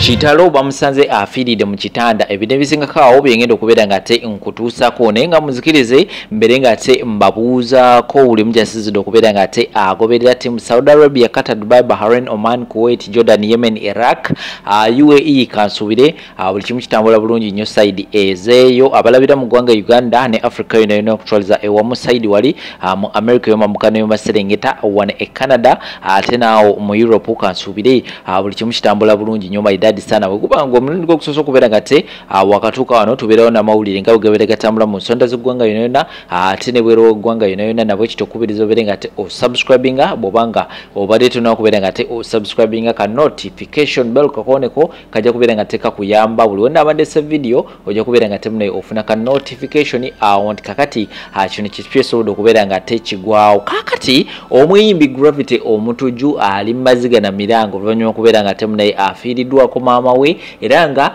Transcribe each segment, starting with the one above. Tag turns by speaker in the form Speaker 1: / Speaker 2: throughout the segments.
Speaker 1: Kitalo bamusanze afiiridde mu kitanda. Ebintu ebisingako awo byengenda okubeera nga ate nkutuusako, naye nga muzikirize mbere nga ate mbabuuzaako buli mujasizidde okubeera nga ate agoberera tiimu Saudi Arabia, Qatar, Dubai, Bahrain, Oman, Kuwait, Jordan, Yemen, Iraq, UAE. Kansubire buli kimu kitambula bulungi nnyo side ezeeyo. Abalabira mu ggwanga Uganda ne Africa yonna yonna okutwaliza ewamu, side wali mu America yomambuka neyomaserengeta, wano e Canada ate naawo mu Europe, kansubire buli kimu kitambula bulungi nnyo maidadi sana. Bwekubanga omulundi gw'okusoosa okubeera nga te wakatuuka wano, tubeerawo n'amawulire nga bwegabeera gatambula mu nsonda z'eggwanga yonna yonna ate ne bweru w'eggwanga yonna yonna. Nabwe kityo okubiriza obeere nga te osubscribinga bw'obanga obadde tonnaba kubeera nga te osubscribinga, ka notification bell kakoneko kajja kubeera nga te kakuyamba buli wonna abandese video, ojja kubeera nga te munaye ofuna ka notification awo nti kakati kino kipyesobodde okubeera nga te kigwawo. Kakati omuyimbi Gravity Omutujju ali maziga na mirango oluvannyuma okubeera nga te munaye afiiriddwako maama we, era nga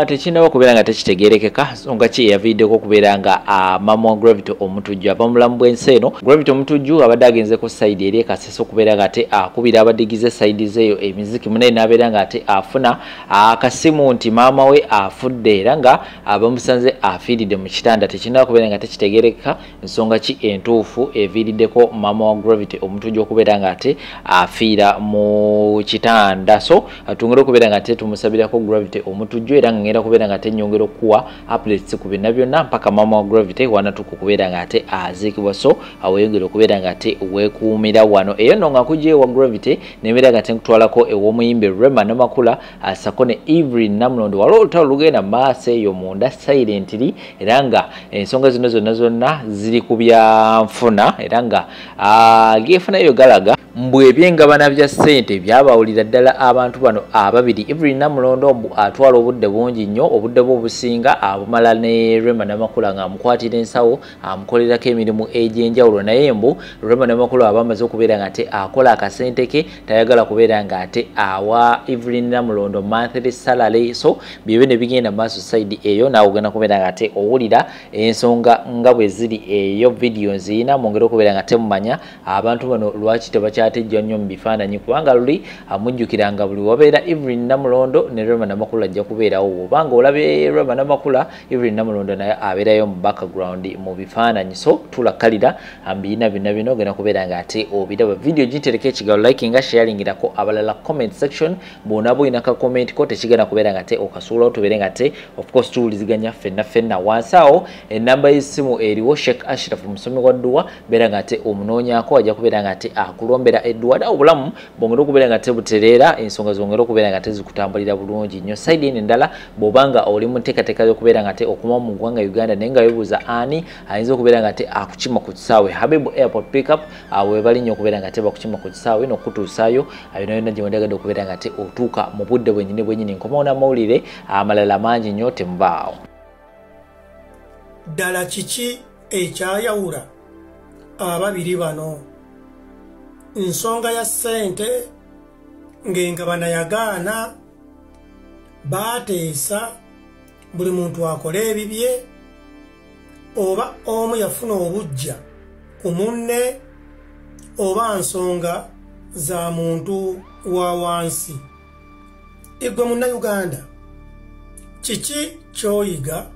Speaker 1: tekinnaba kubeera nga tekitegeerekeka nsonga ki eyaviiriddeko okubeera nga maama wa Gravity Omutujju ava mu bulamu bw'ensi eno. Gravity Omutujju abadde agenzeko side eri e Kasese okubeera nga ate akubira abadigize side zeeyo emiziki, munaye n'abeera nga ate afuna akasimu nti maama we afudde, era nga bamusanze afiiridde mu kitanda. Tekinnaba kubeera nga tekitegeerekeka nsonga ki entuufu eviiriddeko maama wa Gravity Omutujju okubeera nga ate afiira mu kitanda. So twongere okubeera nga ate tumusabirako Gravity Omutujju, era nga ngenda kubeera nga ate nnyongera okuwa updates ku byonna byonna mpaka maama wa Gravity wanatuuka okubeera nga ate aziikibwa. So weeyongere okubeera nga ate weekuumira wano. Eyo nno nga nkugye ewa Gravity, nembeera nga ate nkutwalako ew'omuyimbi Rema Namakula sako ne Evelyn Namulondo. Waliwo olutalo lugenda maaso eyo munda silently, era nga ensonga zino zonna zonna ziri ku byanfuna, era nga gefunayo galaga mbu ebyengabana bya ssente byabawulira ddala abantu bano ababiri. Evelyn Namulondo mbu atwala obudde bungi nnyo, obudde bwe obusinga abumala ne Rema Namakula ng'amukwatira ensawo, amukolerako emirimu egy'enjawulo, naye mbu Rema Namakula aba amaze okubeera nga ate akola akasente ke, tayagala kubeera nga ate awa Evelyn Namulondo monthly salary. So byebyo ne bigenda maaso side eyo, naawe ogenda kubeera nga ate owulira ensonga nga bwe ziri eyo. Video nziina mwongere okubeera nga temumanya abantu bano lwaki tebakyatejja nnyo mu bifaananyi, kubanga luli amujjukiranga buli wabeera Evelyn Namulondo ne Rema Namakula ajja kubeerawo. Obanga olabye Rema Namakula, Evelyn Namulondo naye abeerayo mu background mu bifaananyi. So tulakalira mbiina byonna byonna ogenda kubeera nga ate obiraba. Video gitereka ekigalo, likinga, sharingirako abalala, comment section bw'onaaba olina ka comment ko tekigenda kubeera nga ate okasuulawo, tubeere nga ate of course tuwuliziganya ffenna ffenna. Wansi awo enamba y'essimu eriwo, Sheikh Ashraf musomi wa dduwa, beera nga ate omunoonyaako, ajja kubeera nga ate akulombera edduwa na obulamu bwongere okubeera nga ate butereera, ensonga zongere okubeera nga ate zikutambulira bulungi nnyo. Side eno endala, bw'obanga oli mu nteekateeka y'okubeera nga ate okoma mu ggwanga Uganda naye nga weebuuza ani ayinza okubeera nga ate akukima ku kisaawe, Habibu Airport Pickup weebali nnyo okubeera nga ate bakukima ku kisaawe n'okutuusaayo yonna yonna gye wandyagadde okubeera nga ate otuuka mu budde bwennyini bwennyini. Nkomawo n'amawulire amalala mangi nnyo, temubaawo.
Speaker 2: Ddala kiki ekyayawula ababiri bano? Nsonga ya ssente ng'engabana yagaana, baateesa buli muntu akole ebibye, oba omu yafuna obuggya ku munne, oba nsonga za muntu wa wansi? Igwe Munnayuganda, kiki ky'oyiga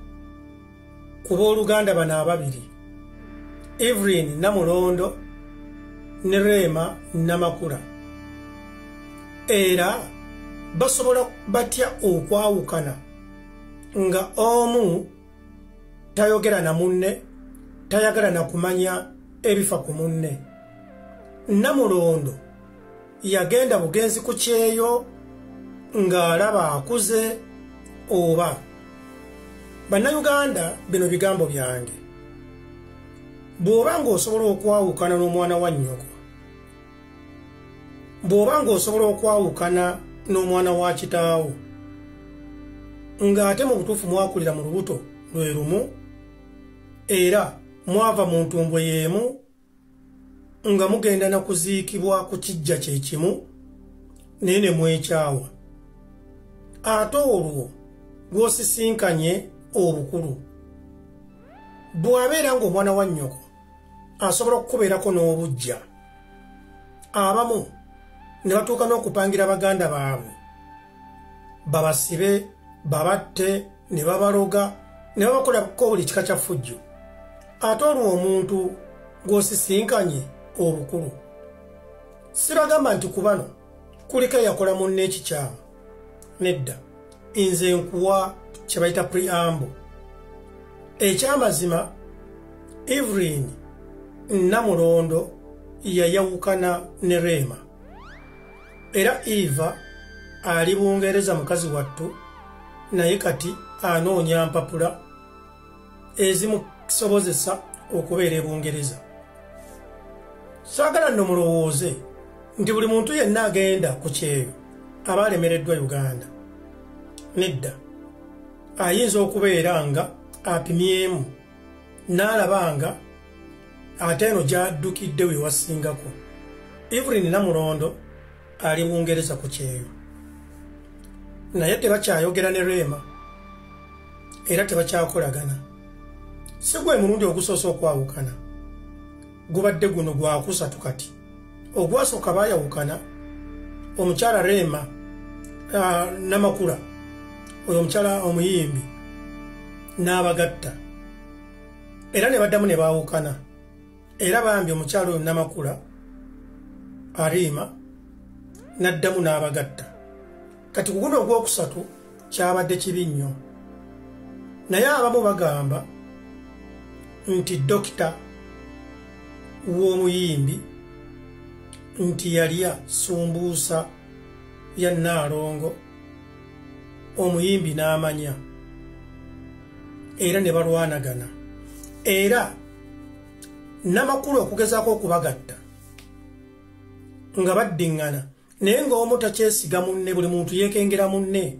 Speaker 2: ku booluganda bano ababiri, Evelyn Namulondo ne Rema Namakula? Era basobola batya okwawukana nga omu tayogera na munne, tayagala na kumanya ebifa ku munne? Namulondo yagenda bugenzi ku kyeyo ng'alaba akuze, oba? Bannayuganda, bino bigambo byange. Bw'oba ng'osobola okwawukana n'omwana wa nnyoko, bw'oba ng'osobola okwawukana n'omwana wa kitaawo, ng'ate mu butuufu mwakulira mu lubuto lwe lumu era mwava mu ntumbwe y'emu, nga mugenda na kuziikibwa ku kijja kye kimu, naye ne mwekyawa, ate olwo gw'osisinkanye obukulu, bw'abeera ng'omwana wa nnyoko asobola okukubeerako n'obuggya, abamu ne batuuka n'okupangira baganda baabwe Babasibe, babatte, ne babaloga, ne babakolako buli kika kya ffujjo. Ate olwo omuntu gw'osisinkanye obukulu. Sibagamba nti ku bano kuliko eyakola munne ekikyamu. Nedda, nze nkuwa kye bayita preamble. Ekyamazima, Evelyn Namulondo yayawukana ne Rema. Era Eva ali Bungereza mukazi wattu, naye kati anoonya mpapula ezimusobozesa okubeera e Bungereza. Saagala nno mulowooze nti buli muntu yenna agenda ku kyeyo aba alemereddwa Uganda. Nedda, ayinza okubeera nga apimyemu n'alaba nga ate eno gy'addukidde we wasingako. Evelyn Namulondo ali Bungereza ku kyeyo, naye tebakyayogera ne Rema era tebakyakolagana. Si gwe mulundi ogusoose okwawukana, gubadde guno gwakusatu kati. Ogwasooka baayawukana omukyala Rema Namakula, oyo omukyala omuyimbi, n'abagatta era ne baddamu ne baawukana. Era bambi omukyala oyo Namakula Arima n'addamu n'abagatta. Kati ku guno ogwokusatu kyabadde kibi nnyo. Naye abamu bagamba nti dokita w'omuyimbi nti yalya sumbuusa ya Nnaalongo, omuyimbi n'amanya era ne balwanagana. Era Namakula okugezaako okubagatta nga baddiŋŋana, naye ng'omu takyesiga munne, buli muntu yeekengera munne.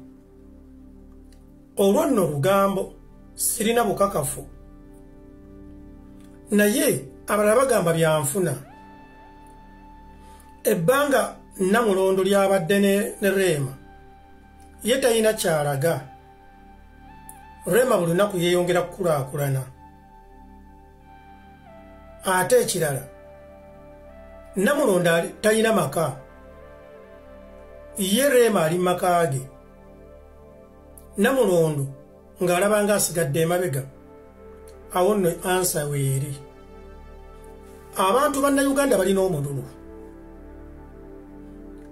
Speaker 2: Olwo nno lugambo, sirina bukakafu, naye abalala bagamba byanfuna. Ebbanga Namulondo lyabadde ne Rema, ye talina kyalaga. Rema buli lunaku yeeyongera kukulaakulana. Ate ekirala, Namulondo talina maka, ye Rema ali maka ge. Namulondo ng'alaba ng'asigadde emabega. Awo nno ansa weeri. Abantu bannayuganda balina omululu.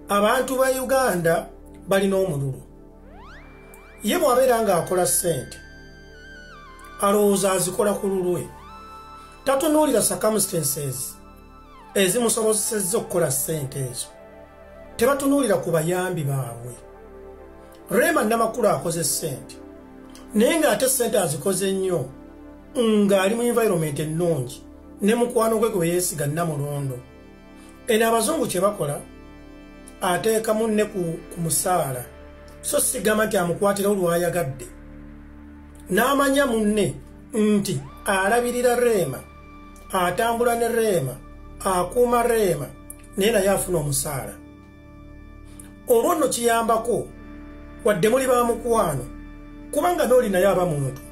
Speaker 2: Abantu ba Uganda balina omululu. Ye bw'abeera ng'akola ssente, alowooza azikola ku lulwe. Tatunuulira circumstances ezimusobozesezza okukola ssente ezo. Tebatunuulira ku bayambi baabwe. Rema Namakula akoze ssente, naye ng'ate ssente azikoze nnyo ng'ali mu environment ennungi ne mukwano gwe gwe yeesiga Namulondo. Eno abazungu kye bakola, ateeka munne ku musaala, so sigamba nti amukwatira olwayagadde. N'amanya munne nti alabirira Rema, atambula ne Rema, akuuma Rema, naye naye afuna omusaala. Olwo nno kiyambako wadde muli ba mukwano, kubanga n'oli naye aba muntu.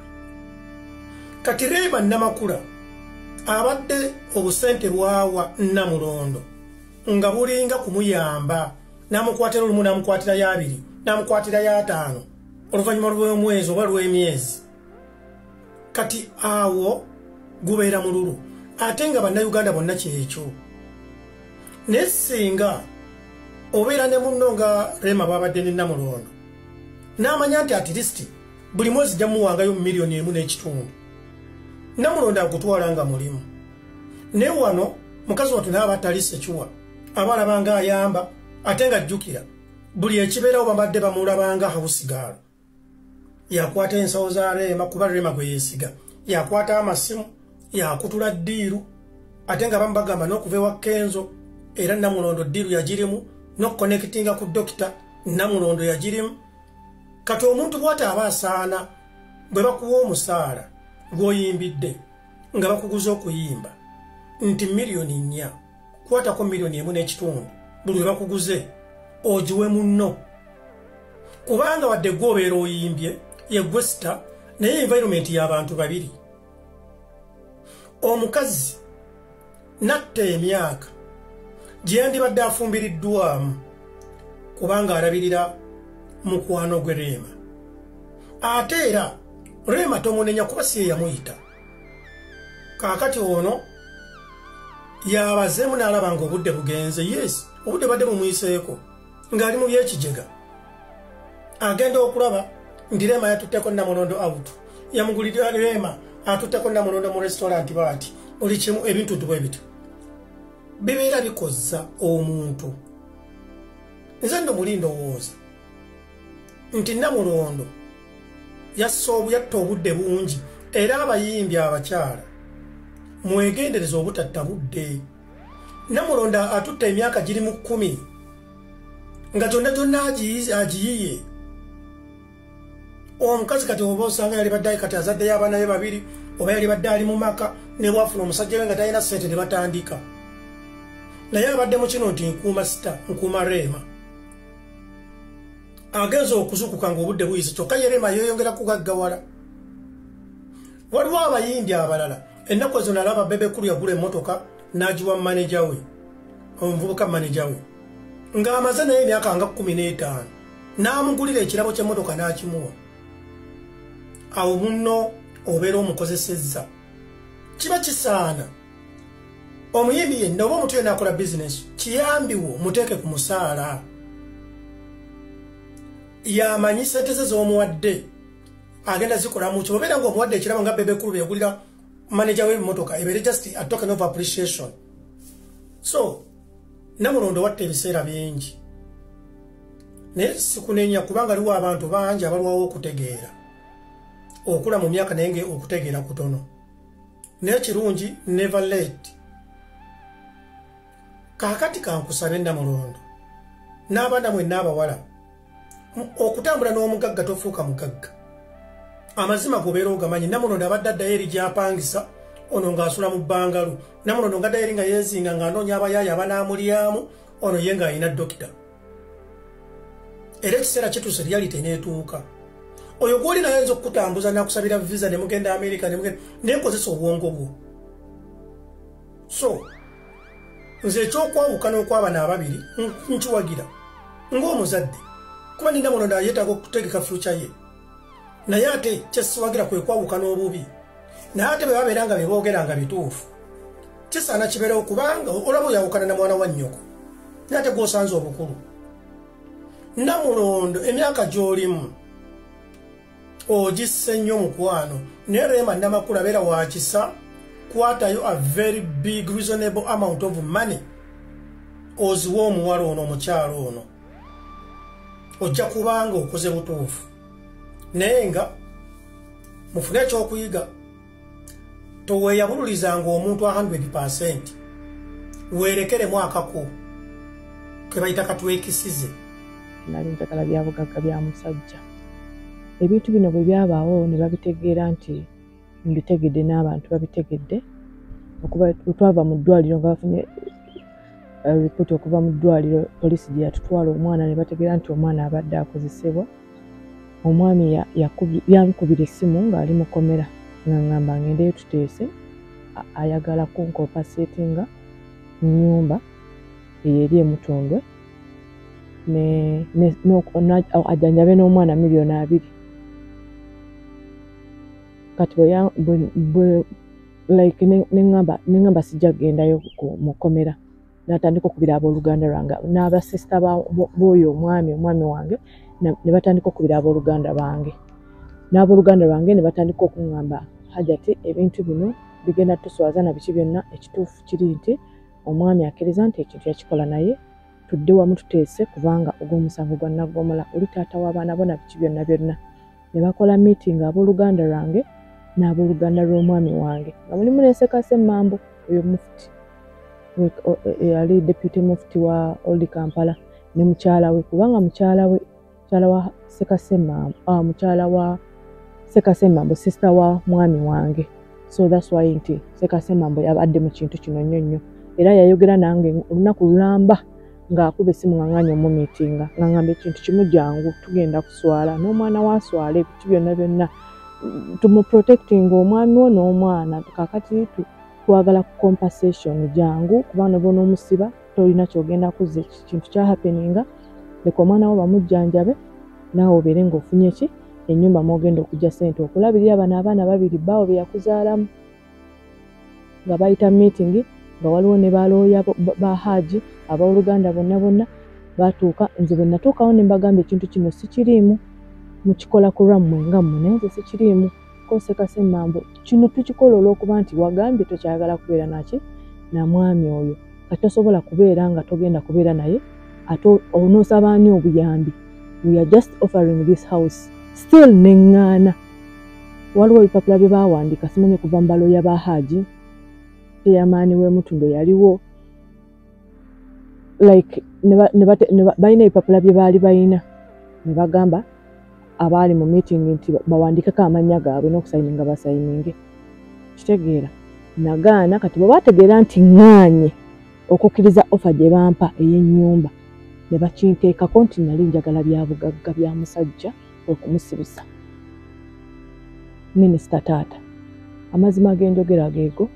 Speaker 2: Kati Rema Namakula abadde obusente bwawa Namulondo nga bulinga kumuyamba, n'amukwatira olumu, n'amukwatira y'abiri, n'amukwatira y'ataano oluvannyuma lw'omwezi oba lw'emyezi. Kati awo gubeera mululu, ate nga bannayuganda bonna kyekyo. Naye singa obeera ne munno nga Rema bw'abadde ne Namulondo, n'amanya nti at least buli mwezi jamuwangayo 1.5 million, Namulondo agutwala nga mulimu. Naye wano mukazi wattu n'aba atali sekiwa, aba alabanga ayamba, ate nga ajjukira buli ekibeerawo bambadde bamulabanga hawusigaalo. Yakwata ensawo za Rema kuba Rema gwe yeesiga, yakwata amasimu, yakutula ddiiru, ate nga abamu bagamba n'okuva ewa Kenzo era Namulondo ddiiru yagirimu, n'okukonekitinga ku dokita Namulondo yagirimu. Kati omuntu bw'ati aba asaana bwe bakuwa omusaala gw'oyimbidde nga bakuguza okuyimba nti 4 million, kwatako 1.5 million buli lwe bakuguze ogiwe munno, kubanga wadde gwe obeera oyimbye ye gwe star, naye environment y'abantu babiri. Omukazi natta emyaka gye yandibadde afumbiriddwamu kubanga alabirira Mukwano gwe Rema. Ate era Rema tomunenya kuba si ye yamuyita. Kaakati ono yabazeemu n'alaba ng'obudde bugenze. Yes, obudde badde bumuyiseeko ng'ali mu byekijega. Agenda okulaba nti Rema yatutteko Namulondo out, yamugulira Rema atutteko Namulondo mu restaurant, baati buli kimu ebintu bwe bityo bibeera bikozza omuntu. Nze nno muli ndowooza nti Namulondo yatta obudde bungi, era abayimbi abakyala mwegendereza obutatta budde. Namulondo atutta emyaka giri mu 10 nga gyonna gyonna agiyiye. Omukazi kati oba osanga yali badde kati azaddeyo abaana be babiri, oba yali badde ali mu maka ne bwafuna omusajja we nga talina ssente ne batandika. Naye abadde mu kino nti nkuuma sita, nkuuma Rema. Agenza okuzukuka ng'obudde buyise, kyokka ye Rema yeeyongera kugaggawala. Waliwo abayimbi abalala ennaku ezo nalaba Bebe Cool yagula emmotoka n'agiwa maneja we, omuvubuka maneja we, ng'amaze naye emyaka nga 15 n'amugulira ekirabo ky'emmotoka n'akimuwa. Awo munno obeera omukozesezza. Kiba kisaana omuyimbi yenna oba omuntu yenna akola bizinesi kiyambiwo muteeke ku musaala. Yamanyi ssente ze z'omuwadde agenda zikolamu ki. Obeera ng'omuwadde ekirabo nga Bebe Cool yagulira manager w'emmotoka, ebeere just a token of appreciation. So Namulondo watta ebiseera bingi, naye sikunenya kubanga aliwo abantu bangi abalwawo okutegeera. Okula mu myaka naye nga okutegeera kutono, naye kirungi never late. Kaakati kankusabe Namulondo n'abaana mwenna abawala, okutambula n'omugagga tofuuka mugagga. Amazima gobeera ogamanyi. Namulondo abadde addayo eri gy'apangisa, ono ng'asula mu bbangalu. Namulondo ng'addayo eri nga yeezinga ng'anoonya abayaaya abanaamulyamu, ono ye ng'alina dokita. Era ekiseera kituuse reality n'etuuka. Oyo gw'oli naye ayinza okukutambuza n'akusabira visa ne mugenda Amerika ne mugenda, naye kozesa obwongo bwo. So nze ekyokwawukana okw'abaana ababiri nkiwagira ng'omuzadde, kuba ni Namulondo yeetaaga okutegeka future ye. Naye ate kyesiwagira kwe kwawukana obubi. Naye ate bwe babeera nga beboogera nga bituufu, kisaana kibeerewo, kubanga olaba oyawukana na mwana wa nnyoko, naye ate gw'osanze obukulu. Namulondo emyaka gy'olimu ogisse nnyo mukwano, naye Rema Namakula abeera wa kisa. Kwatayo a very big reasonable amount of money oziwe omuwala ono, omukyalo ono, ojja kubanga okoze butuufu. Naye nga mufune ekyokuyiga, toweeyabululizanga omuntu 100%, weerekeremu akako ke bayita katwekisize.
Speaker 3: Nali njagala byabugagga bya musajja. Ebintu bino bwe byabaawo ne babitegeera nti mbitegedde n'abantu babitegedde. Okuba twava mu ddwaliro nga bafunye ripooti okuva mu ddwaliro poliisi gye yatutwala omwana, ne bategeera nti omwana abadde akozesebwa. Omwami yankubira essimu ng'ali mukomera, nga ngamba ngendeyo tuteese, ayagala kunkompensatinga nnyumba eyo eri emutundwe ajjanjabe n'omwana 2,000,000. Kati like neŋŋamba sijja kugendayo mukomera. N'atandika okubira abooluganda lwange n'abasisita b'oyo omwami wange, ne batandika okubira abooluganda bange n'abooluganda lwange ne batandika okuŋŋamba, Hajati, ebintu bino bigenda tuswaza na biki byonna. Ekituufu kiri nti omwami akkiriza nti ekintu yakikola, naye tudde wamu tuteese, kubanga ogw'omusango gwa naggomola, oli taata w'abaana bo na biki byonna byonna. Ne bakola meeting abooluganda lwange n'abooluganda lw'omwami wange, nga mulimu ne Ssekase Mmambo, oyo mufuti eyali deputy mufti wa Old Kampala, ne mukyala we, kubanga mukyala we, mukyala wa Ssekase Mmambo, mukyala wa Ssekase Mmambo, sister wa mwami wange. So that's why nti Ssekase Mmambo yabadde mu kintu kino nnyo nnyo. Era yayogera nange olunaku lulamba ng'akuba essimu nga ŋŋaanye omumiitinga, nga ŋŋamba ekintu kimu, jangu tugenda kuswala n'omwana waswala ebintu byonna byonna, tumuprotectinga omwami wo n'omwana. Kaakati twagala compensation, jangu, kubanga bw'onoomusiba tolina ky'ogenda kuzza, ekintu kyahappeninga, leka omwana wo bamujjanjabe. Naawe obeere ng'ofunye ki ennyumba mw'ogenda okujja ssente okulabirira bano abaana babiri bbaawo be yakuzaalamu. Nga bayita meeting nga waliwo ne balooya ba Haji abooluganda bonna bonna batuuka. Nze bwe natuukawo ne mbagamba ekintu kino sikiriimu, mukikola ku lwammwe nga mmwe, naye nze sikiriimu. Kosekase Emmambo kino tukikola olw'okuba nti wagambye tokyayagala kubeera naki na mwami oyo, kati tosobola kubeera nga togenda kubeera naye, ate onoosaba ani obuyambi? We are just offering this house. Still neŋŋaana. Waliwo ebipapula bye baawandiika simanyi kuva mu balooya ba Haji, chairman w'emutundo yaliwo, like balina ebipapula bye baali balina ne bagamba abaali mu meeting nti bawandiikeko amannya gaabwe n'okusayininga basayininge. Kitegeera nagaana. Kati bwe baategeera nti ŋŋaanye okukkiriza offer gye bampa ey'ennyumba, ne bakinteekako nti nali njagala bya bugagga bya musajja okumusibisa. Minisita taata, amazima g'enjogera geego,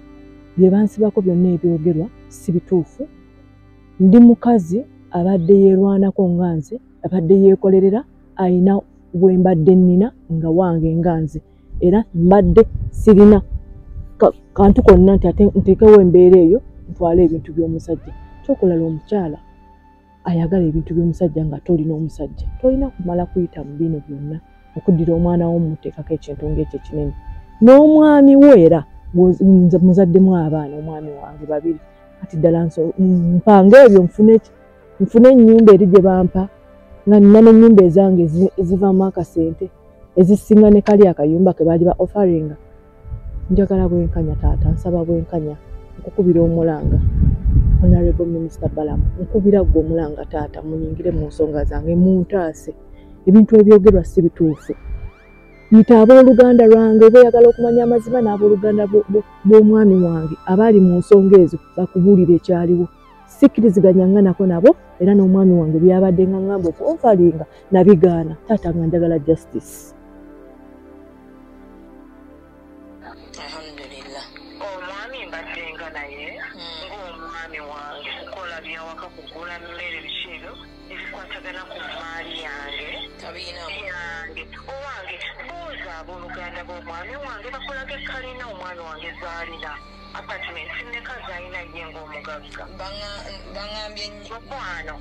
Speaker 3: bye bansibako byonna ebyogerwa si bituufu. Ndi mukazi abadde yeerwanako nga nze, abadde yeekolerera, ayina bwe mbadde nnina nga wange nga nze, era mbadde sirina kantu konna nti ate nteekewo embeera eyo ntwale ebintu by'omusajja. Kyokulala omukyala ayagala ebintu by'omusajja nga tolina omusajja, tolina kumala kuyita mu bino byonna okuddira omwana wo mumuteekako ekintu ng'ekyo ekinene. N'omwami wo era muzaddemu abaana, omwami wange babiri, kati ddala mpanga ebyo nfune ennyumba eri gye bampa nga nina n'ennyumba ezange ezivaamu akasente ezisinga ne kali akayumba ke baali ba offeringa. Njagala bwenkanya taata, nsaba bwenkanya, nkukubira omulanga. Honorable Minister Balamu, nkubira ggwe omulanga taata, muyingire mu nsonga zange muntaase. Ebintu ebyogerwa si bituufu. Yita abooluganda lwange oba oyagala okumanya amazima n'abooluganda b'omwami wange abaali mu nsonga ezo bakubuulira ekyaliwo. Sikkiriziganyanga nako nabo, era n'omwami wange byabadde nga ŋŋamba okuofalinga nabigaana. Taata nga njagala justice.
Speaker 4: Alhamdulillah.
Speaker 5: Omwami mbaddenga naye ng'omwami wange kukola byawaka, kugula mmere, biki ebyo ebikwatagana ku mmaali yange yange. Owange buuza abooluganda b'omwami wange bakolaga ekkalina omwami wange z'alina, apartment mmeka z'alina ye ng'omugagga.
Speaker 4: Baŋŋambye
Speaker 5: mukwano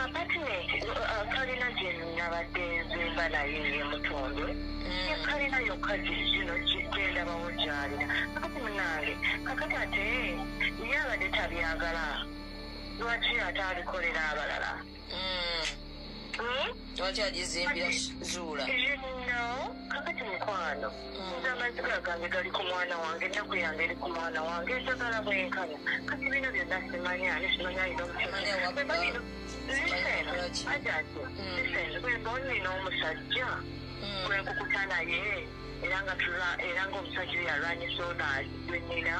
Speaker 5: apartment kalina gye nabadde nzimba naye ey'emutondwe, kalina yokka gino gyendabawo gy'alina. Kakati munange, kakati ate ye abadde tabyagala, lwaki ate abikolera abalala?
Speaker 4: Lwaki agizimbira Zuula?
Speaker 5: No, kakati mukwano nze amaziga gange gali ku mwana wange, ennaku yange eri ku mwana wange, njagala bwenkanya. Kati bino byonna simanya ani, simanya alina omusajja. Ajati, listen, bwe mba nina omusajja gwe nkukuta naye era nga era ng'omusajja oyo alwanyisa ono gwe nnina,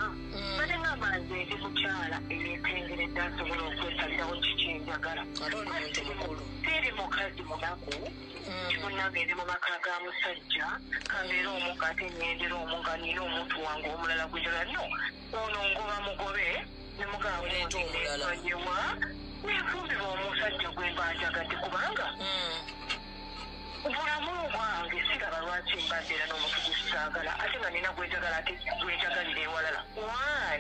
Speaker 5: bate ngamba nze ndi mukyala eyeetengeredde asobola okwesalirawo kiki njagala.
Speaker 4: Ate oli muntu mukulu.
Speaker 5: Siri mukazi munaku munnange, ndi mu maka ga musajja, kambeera omu nga ate nnyendera omu nga nina omuntu wange omulala gwe njagala. No, ono ngoba mugobe ne mugamba
Speaker 4: Oleeta omulala.
Speaker 5: Neesonyiwa neefumbirwa omusajja gwe mba njagadde, kubanga bulamu bwange siraba lwaki mbadde era n'omuntu gwe saagala ate nga nina gwe njagala ate gwe njagalira ewalala. Why?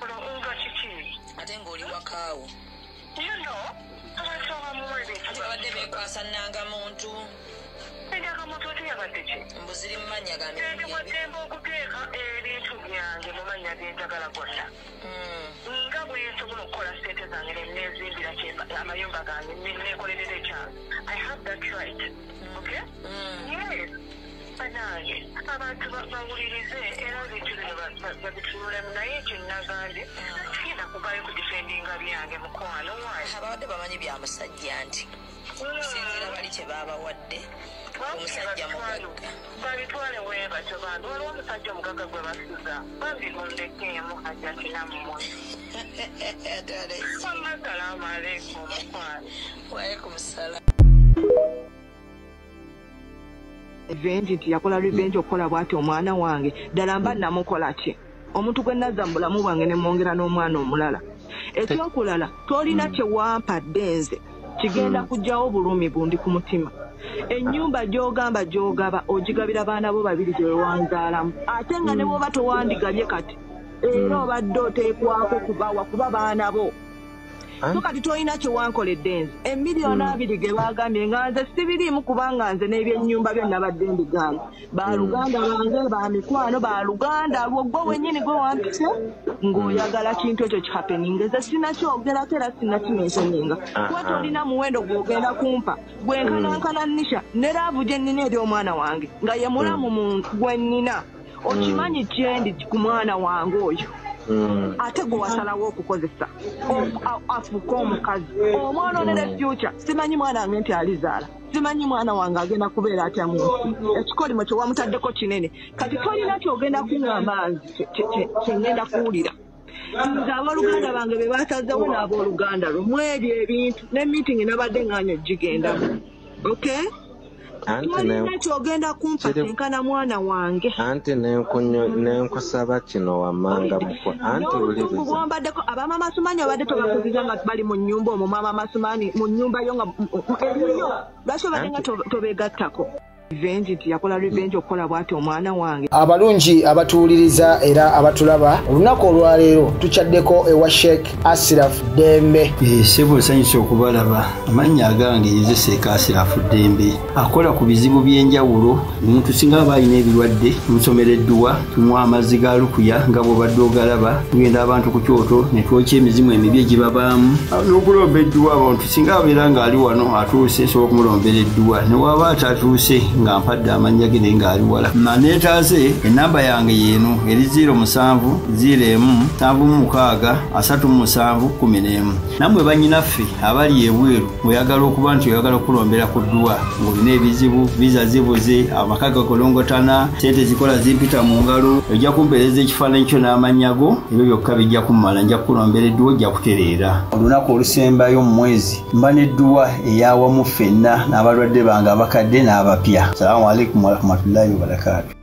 Speaker 5: Ono nga kiki?
Speaker 4: Ate ng'oli wakaawo.
Speaker 5: Abantu abamu ebintu
Speaker 4: Ate babadde beekwasa nnanga muntu.
Speaker 5: Endagamuntu ate yabadde ki?
Speaker 4: Mbu ziri mu mannya ga
Speaker 5: Ndi
Speaker 4: mirundi ebiri.
Speaker 5: waddembe okuteeka ebintu byange mu mannya ge njagala gonna, nga bwe nsobola okukola ssente zange ne neezimbira amayumba gange neekolerera ekyange. I have that right, okay? Yes, bannange abantu bawulirize era ebintu bino babitunulemu, naye ekyo nagambye sigenda kuvayo kudifendinga byange mukwano wange.
Speaker 4: Ababadde bamanyi bya musajja nti okusinziira bali kye baabawadde omusajja mugagga.
Speaker 5: Babitwale webatyo bantu, waliwo omusajja omugagga gwe basuza bambi mundekeemu Hajjati nammwe. Wamma salaamu aleikum mukwano.
Speaker 4: Waalaikum salaam.
Speaker 6: Revenge nti yakola revenge okukola bw'ati omwana wange, ddala mba namukola ki omuntu gwe nazza mu bulamu bwange ne mwongera n'omwana omulala? Ekyokulala, tolina kye wampadde nze kigenda kuggyawo bulumi bundi ku mutima. Ennyumba gy'ogamba gy'ogaba ogigabira baana bo babiri gye wanzaalamu, ate nga ne bw'oba towandigabye kati era obadde oteekwako kubawa kuba baana bo. So kati tolina kye wankoledde nze. 20 ge baagambye nga nze sibiriimu, kubanga nze n'ebyennyumba byo nabadde mbigaana. Baluganda bange, ba mikwano, baluganda lwo gwe wennyini gwe wampise ng'oyagala kintu ekyo kihappeninga. Nze sinakyogerako era sinakimentioninga, kuba tolina muwendo gw'ogenda kumpa gwenkanankana Nisha ne love gye nnina eri omwana wange nga ye mulamu gwe nnina. Okimanyi kyendi ku mwana wange oyo, ate gwe wasalawo okukozesa afuuke omukazi omwononera future. Simanyi mwana wange nti alizaala, simanyi mwana wange agenda kubeera atya mu nsi. Ekikolimo kye wamutaddeko kinene. Kati tolina ky'ogenda kuŋŋamba nze kye ngenda kuwulira. Nze abooluganda bange be basazeewo n'abooluganda lwo mu ebyo ebintu ne meeting nabadde ŋŋaanye ogigendamu. Okay? Tolina ky'ogenda kumpa kyenkana mwana wange.
Speaker 7: Anti nenkusaba kino wammanga mukwa. Anti
Speaker 6: n'obusungu bwombaddeko abamama Sumani obadde tobakuziza nga bali mu nnyumba omwo, mama Masumani mu nnyumba yo nga eriyo, lwaki obadde nga tobeegattako? Revenge nti yakola revenge okukola bw'ati omwana wange.
Speaker 8: Abalungi abatuwuliriza era abatulaba, olunaku olwaleero tukyaddeko ewa Sheikh Asiraf Ddembe.
Speaker 9: Ssebo nsanyuse okubalaba. Amannya agange nze Sheikh Asiraf Ddembe, akola ku bizibu by'enjawulo. Omuntu singa aba alina ebirwadde tumusomera edduwa, tumuwa amazzi ga lukuya nga bw'obadde ogalaba, tugenda abantu ku kyoto ne twokya emizimu emibi egibabaamu n'okulomba edduwa. Abantu singa abeera ng'ali wano atuuse, nsobola okumulombera edduwa, ne waba atatuuse nga mpadde amannya ge naye ng'ali wala. Neetaase ennamba yange yeeno eri 07 01 76 37 11. Nammwe bannyinaffe abali ebweru mweyagala okuba nti oyagala okulombera ku dduwa ng'olina ebizibu, viza zibuze, amaka gakolongotana, ssente zikola zimpita mu ngalo, ojja kumpeereza ekifaananyi kyo n'amannya go, ebyo byokka bijja kummala, nja kukulombera edduwa ojja kutereera. Olunaku olusembayo mu mwezi mba n'edduwa eyawamu ffenna n'abalwadde bange abakadde n'abapya. Assalamu alaikum warahmatullahi wabarakatuh.